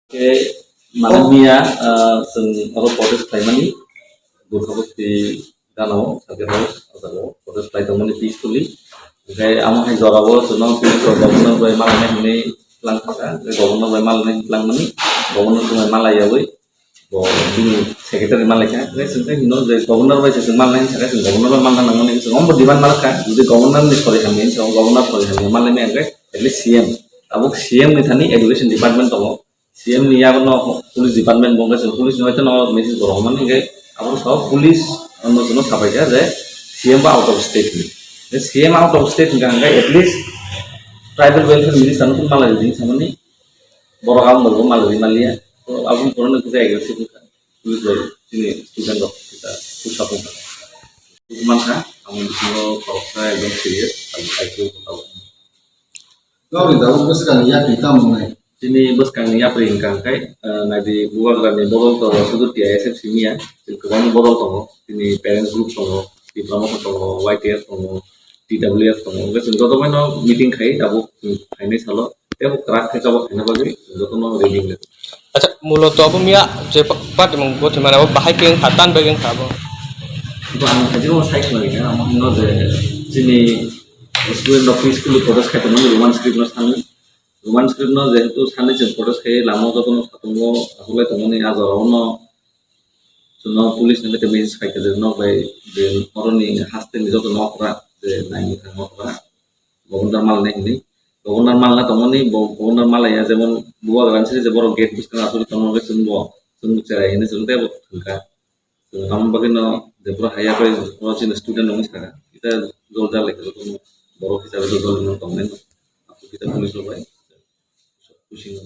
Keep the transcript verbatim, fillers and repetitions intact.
Khe mane miya, ah, chwng oro protest khlaimani Gurkha Basti gana o, Circuit House, o jaga o protest khlai tongmani peacefully. Hwnkhe amo hai jora o chwngno police rok governor bai malainai hinwi tlang thangkha. Hwnkhe governor bai malainai hinwi tlangmani, governor bai malaiyawi bo bini secretary malaikha. Hwnkhe chwng khe hino je governor bai se chwng malainai hinwi sakha, chwng governor bai malna nangmani chwng omo demand malkha. Jodi governor ni sori hamya hinwi sa, governor sori hamya malainai hwnkhe at least C M. Tabuk C M ni thani education department tongo. C M ni yago no police department bo wngkha, chwng police ni hoite no message bo rwmani hwnkhe abo sao police no chwngno sapai kha je C M bo out of state ni. Je C M out of state hwnkha hwnkhe at least tribal welfare minister no malai di samani borok abo bo malai di maliya. To abo ni pore no kisa aggressive wngkha police bai chini student rok kisa push up wngkha. Mankha amo bisingo khoroksa ekdom serious abo I P O ko tabuk. Gabri tabuk bwskang yakni tamo wngnai? Chini bwskangni yapri hwnkha hwnkhe, eh, naidi Bubagrani bodol tongo, sudu T I S F simi ya, chini kwbangma bodol tongo, chini parents group tongo, Tipra Motha tongo, Y T F tongo, T W F tongo, hwnkhe chwng joto bai no meeting khai tabuk, chwng phainai salo, tei bo kwrak khe kabo khaina bagwi chwng joto no ready wngwi. Acha, mulo to abo miya je pa-, party mung gotwi mane abo bahai khe wngkha, tan bagwi wngkha abo. Bo ang khaji bo sai khwlai kha, ang hino je chini student rok peacefully protest khai tongmani Roman script no sanwi. Roman script no jehetu sanwi chwng protest khai lama o jotono satungo achuklai tongmani a jora o no chwngno police ni message khai kha je nok bai je oroni haste ni joto nok rak je naini thang nok rak governor malnai hinwi. Governor malna tongmani bo governor malaya jemon Bubagra sri je borok gate bwskango achukgwi tongmani chwng bo chwng cherai hinwi chwng tei bo thwngkha. Chwng tamo bagwi no je pura haya bai oro chini student rok wngkha kha. Kita jol jal lai kha jotono borok hisabe jol jal tongnai no. Kita police rok bai. Pushing.